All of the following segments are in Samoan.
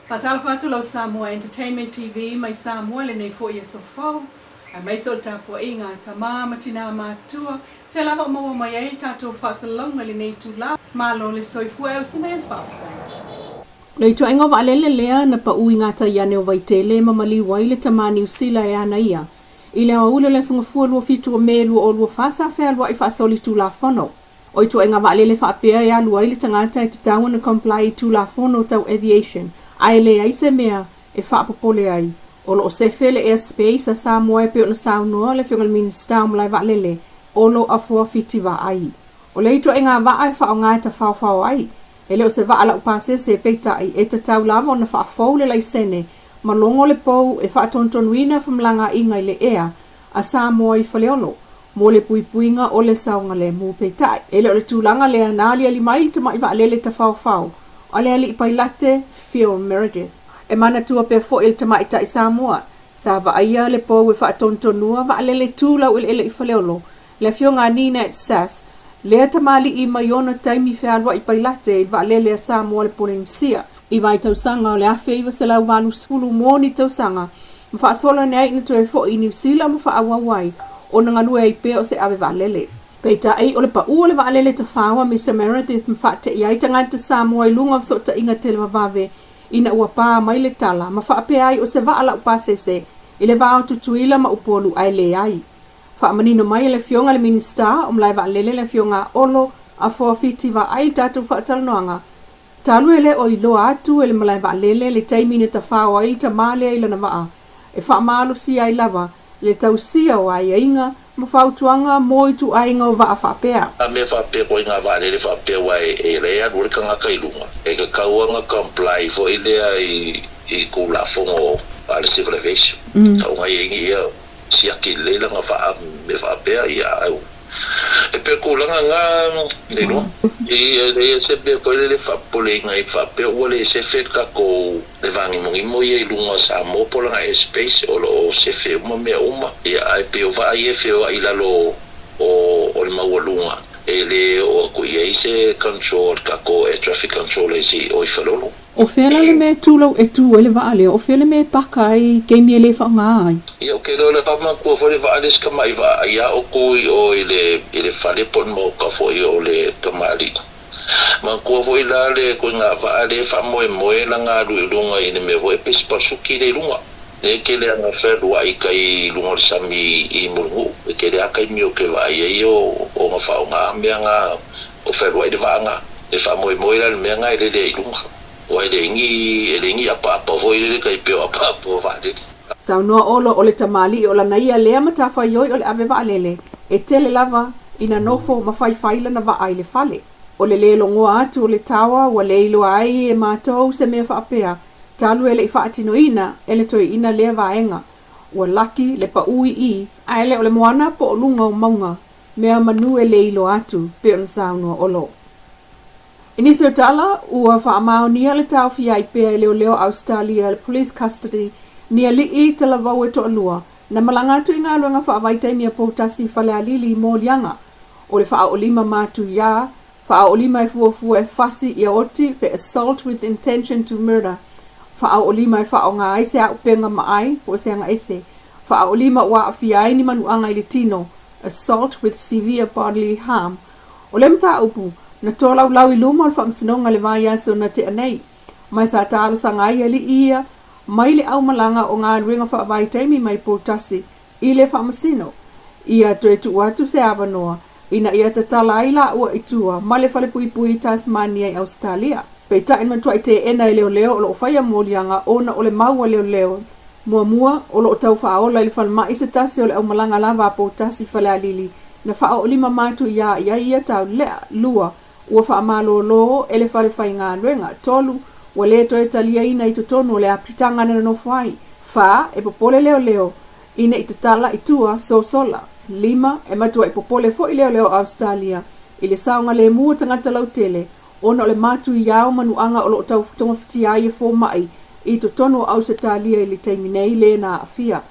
Faatalofa atu lau Samoa Entertainment TV mai Samoa lenei foi aso fou, aemaise o le tapuaiga a tama ma tinā matutua, fea lava o maua mai ai le tatou faasalalauga i lenei itula. Malo le soifua e usi mai le faafetai. Le ituaiga o vaalele lea na pau i gatai ane o Vaitele ma maliu ai le tamā Niu Sila e ana ia. I le aoauli o le Aso Gafua 27 o Me 2024 sa fealuai faasolitulafono. O ituaiga vaalele faapea e alu ai le tagata e tatau ona comply i Tulafono tau Aviation ae leai se mea e faapopole ai. O lo o sefe le airspace a Samoa e pei ona saunoa le Afioga i le Minisita o Malae Vaalele Olo Afoa Fiti Vaai. O le ituaiga vaa e faaaoga e tafaofao ai, e le o se vaa laupasese peitai e tatau lava ona faafou le laisene ma logo le pou e faatonutonuina femalagaaiga i le ea a Samoa i Faleolo mo le puipuiga o le saogalemu. Peitai e le o le tulaga lea na aliali mai le tamai vaalele tafaofao a le alii pailate Phil Meredith. E manatua pea foi le tamaitai Samoa sa vaaia le pou e faatonutonua vaalele tu laueleele i Faleolo, le afioga a Ninette Sass, lea tamalii mai ona taimi fealuai pailate i le vaalele a Samoa le Polenisia i vaitausaga o le 1980 mo ni tausaga ma faasolo ane ai ina toe foi i Niu Sila ma faaauau ai ona galue ai pea o se ave vaalele. Peitai o le pau o le vaalele tafao a Mr Meredith ma faate'i ai tagata Samoa i luga o fesootaiga televavave ina ua pā mai le tala ma faapea ai o se vaa laupasese i le va o Tutuila ma Upolu ae leai. Faamanino mai e le Afioga i le Minisita o Malae Vaalele le Afioga Olo Afoa Fiti Vaai le tatou faatalanoaga talu e le o iloa atu e le malae vaalele le taimi na tafao ai le tamā lea i lana vaa e faamalosia ai lava le tausia o aiaiga ma fautuaga mo ituaiga o vaa faapea. A mea faapea koe i ngā vaalele faapea aua e le alu ai le tagata i luga, e tatau ona comply foi lea i Tulafono a le Civil Aviation. Tau ona i ai ni ia siaki lelei lana vaa ma mea faapea, ia ae e pei o le tulaga lena le iloa. E leai se mea foi lele faapopoleina ai faapea ua le sefe le tatou le vagimonimo ia i luga o Samoa po o lana airspace o lo o sefe uma mea uma, ia ae pei o vaa ia e feoai i lalo o le maualuga e le oo atu i ai se control a le tatou air traffic controllers i o i Faleolo. O fea la le mea e tulou e tu ai le vaa lea? O fea le mea e paka ai i taimi e le faaaoga ai? Ia, ou te iloa le manatua foi le vaa lea si tamai vaa ai a o tu i o i le i le fale po o le maota foi o le tamalii. Manatua foi la le ituaiga vaa lea e faamoemoe lana alu i luga i le mea foi e pei se parasuki lea i luga. Lea e tele ana fealuai i tai i luga o le sami i Mulinuu. E tele lava taimi ou te vaai ai o ona faaaoga mea na o fealuai le vaa na. E faamoemoe la i le mea na e lele ai i luga. Aua e leai ni, e leai ni apaapa foi lele tai pei o apaapa o vaalele. Saunoa Olo o le tamalii o lana ia lea matafaioi o le ave vaalele, e tele lava ina nofo ma faifai lana vaa i le fale. O le lē logoa atu o le taoa ua le iloa ai e matou se mea faapea, talu e le i faatinoina e le toeaina lea vaega. Ua laki le paʻu i i, ae le o le moana po o luga o mauga, mea manu e le iloa atu, pei ona saunoa Olo. I nisi o tala, ua faamaonia le taofia ai pea e leoleo Ausetalia le Police Custody ni alii talavou e toalua na malaga atu i galuega faavaitaimi a Poutasi i Falealili i moliaga o le faaoolima matuiā, faaoolima e fuafua e fasi ia oti pe assault with intention to murder, faaoolima e faaaoga ai se auupega maai po o se agaese, faaoolima ua aafia ai ni manuaga i le tino, assault with severe bodily harm. O lea mataupu, na tolaulau i luma o le Faamasinoga i le vaiaso na tea nei, ma sa talosaga ai alii ia mai le aumalaga o galuega faavaitaimi mai Poutasi i le Faamasino, ia toe tuu atu se avanoa ina ia tatala ai laua i tua ma le falepuipui i Tasmania i Ausetalia. Peitai na matuai teena e leoleo o lo o faia moliaga ona o le mau a leoleo muamua o lo o tau faaola i le falemai se tasi o le aumalaga lava a Poutasi i Falealili na faaoolima matu iā i ai ia taulelea. 2, ua faamalōlō e le fale faigaluega. 3, ua lē toe taliaina i totonu o le apitaga na nonofo ai. 4, e popole leoleo ina i tatala i tua sosola. 5, e matuai popole foi leoleo o Ausetalia i le saogalemu o tagata lautele ona o le matuiā o manuaga o lo o tau togafitia ai e fomaʻi i totonu o Ausetalia i le taimi nei lē na aafia.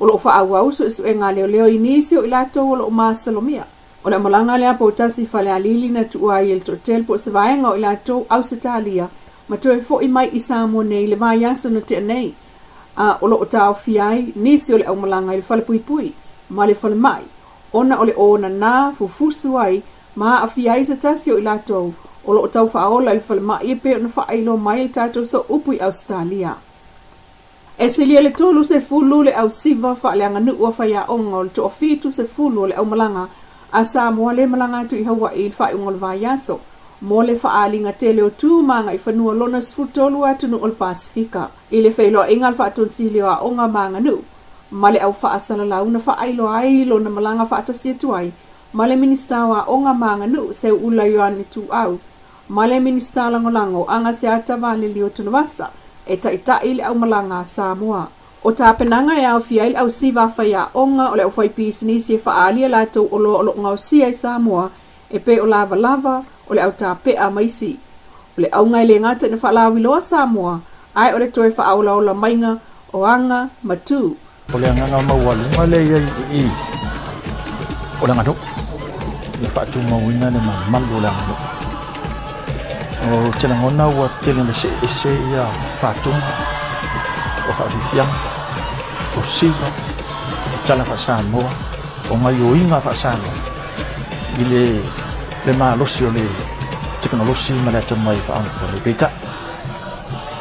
O lo o faaauau suesuega a leoleo i nisi o i latou o lo o masalomia. O le aumalaga lea Poutasi i Falealili na tuua ai e le toatele po o se vaega o i latou Ausetalia Ma toe fo'i mai i Samoa nei le vaiaso na tea nei, a o loo taofia ai nisi o le aumalaga i le falepuipui ma le falemai ona o le onanā fufusu ai ma aafia ai se tasi o i latou o loo taufaaola i le falemai e pei ona faailoa mai le tatou sooupu i Ausetalia. E silia le 30 le ausiva faaleaganuu a faiaoga o le 70 o le aumalaga a Samoa le malaga atu i Hawaii i le faaiuga o le vaiaso mo le faaaliga tele o tu ma agaifanua lona 13 atunuu o le Pasefika i le feiloaiga a le Faatonusili o Aoga ma Aganuu ma le au faasalalau na faailoa ai lona malaga faatasi atu ai ma le Minisita o Aoga ma Aganuu Seuula Ioane Tuuau ma le Minisita Lagolago Agaseata Valelio Tanuvasa e taʻitaʻi le aumalaga a Samoa. O tapenaga e aofia ai le ausiva a faiaoga o le aufaipisinisi e faaali a latou oloa o loo gaosia i Samoa e pei o lavalava o le autapeʻa ma isi. O le auga e le gata ina faalauiloa Samoa ae o le toe faaolaola maiga o aga ma tu. O le agaga maualuga lea i ai i i o le aganuu ia faatumauina le mamalu o le aganuu. O te lagona ua tele ina seese ia faatuga o faafiafiaga o siva o tala faasamoa o gaioiga faasamoa i le le malosi o le tekonolosi ma le atamai faaonapone. Peitai,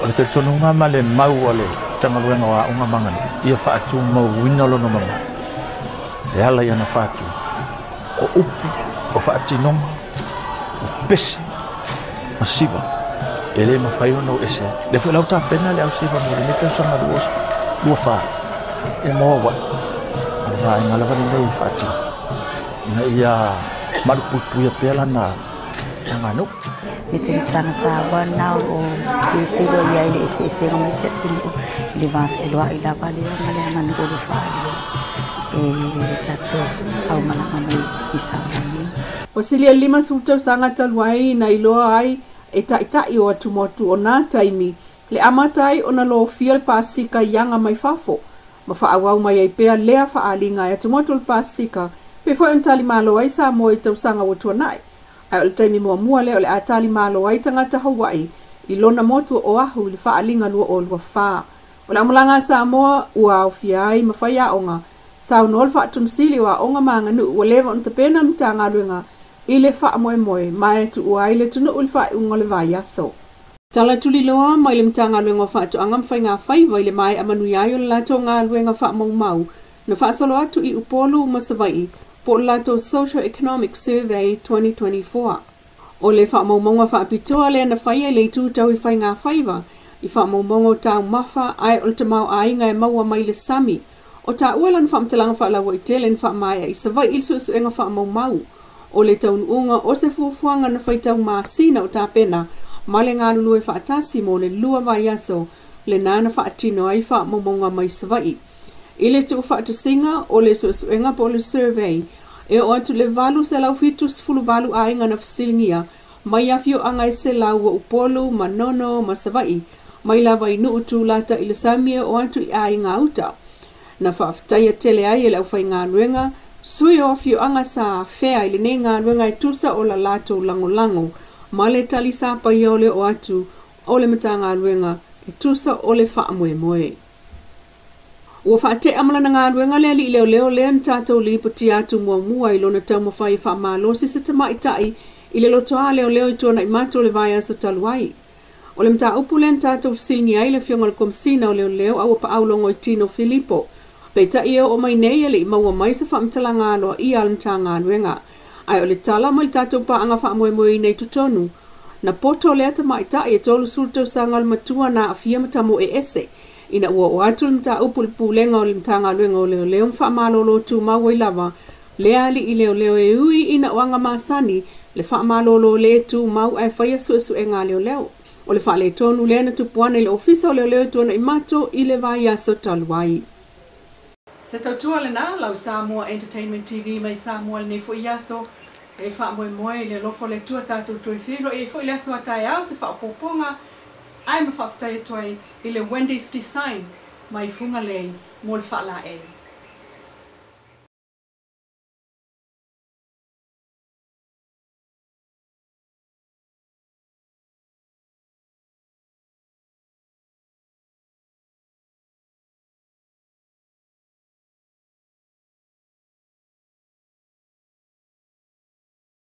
o le talitonuga ma le mau a le Matagaluega o Aoga ma Aganuu ia faatumauina lona mamalu e ala i ana faatuga o upu, o faatinoga, o pese ma siva e le mafai ona o ese ai. Lea foi la ua tapena le au siva mo lenei tausaga 2024 e mo Hawaii. O le vaega lava lenei e faatino ina ia malupuipuia pea lana aganuu. Me te tanga tāua nā o tilotilo i ai le eseesega mai se atunuu i le va fealoai lava lea ma le aganuu o lo faaalia e tatou aumalaga mai i Samoa nei. Ua silia le 50 tausaga talu ai na iloa ai e taʻitaʻi o atumotu o nā taimi le amata ai ona lofia le Pasefika i aga mai fafo ma faaauau mai ai pea lea faaaliga e atumotu o le Pasefika pe foi ona talimalo ai Samoa i tausaga ua tuanai. Ae o le taimi muamua lea o le a talimalo ai tagata Hawaii i lona motu o Oahu i le faaaliga 2024. O le aumalaga a Samoa ua aofia ai ma faiaoga, saunoa le Faatonusili o Aoga ma Aganuu ua leva ona tapena le Matagaluega i le faamoemoe ma e tuua ai le atunuu i le faaiuga o le vaiaso. Tala tuliloa mai le Matagaluega o Faatoaga ma Faigafaiva i le maea manuia ai o le latou galuega faamaumau na faasolo atu i Upolu ma Savaii po o le latou Socio Economic Survey 2024. O le faamaumauga faapitoa lea na faia i le itu tau i faigafaiva i faamaumauga o taumafa ae o le tamaoaiga e maua mai le sami. O taua lana faamatalaga faalauaitele na faamaea i Savaii i le suesuega faamaumau o le taunuuga o se fuafuaga na faitau masina o tapena ma le galulue faatasi mo le lua vaiaso lena na faatino ai faamaumauga mai Savaii. I le tuufaatasiga o le suesuega po o le survey, e oo atu le 878 aiga na fesiligia mai afioaga e 100 o Upolu, Manono ma Savaii, mai lava i nuu tulata i le sami e oo atu i aiga uta. Na faafetaia tele ai e le aufaigaluega sui o afioaga sa afea i lenei galuega e tusa o la latou lagolago ma le tali sapaia o le oo atu o le Matagaluega e tusa o le faamoemoe. Ua faatea ma lana galuega le alii leoleo lea na tatou lipotia atu muamua i lona taumafai e faamalosi se tamaitai i le lotoa leoleo i Tuanaimato o le vaiaso talu ai. O le mataupu lea na tatou fesiligia ai le Afioga i le Komesina o Leoleo Auapaau Logoitino Filipo. Peitai e oo mai nei e le i maua mai se faamatalaga aloaia a le Matagaluega. Ae o le tala mai le tatou paaga faamoemoeina i totonu, na poto lea tamaitai e 30 tausaga le matua na aafia ma tamoe ese ina ua oo atu le mataupu i le Pulega o le Matagaluega o Leoleo ma faamalolo tumau ai lava lea alii leoleo e ui ina o aga masani le faamalolo le tumau ae faia suesuega a leoleo. O le faaletonu lea na tupu ana i le Ofisa o Leoleo i Tuanaimato i le vaiaso talu ai. Se tautua lena lau Samoa Entertainment TV mai Samoa lenei foi aso e faamoemoe i le alofa o le Atua tatou toe feiloai ai foi le aso a taeao se faaopoopoga ae ma faafetai atu ai i le Wendy's Design mai Fugalei mo le faalaei.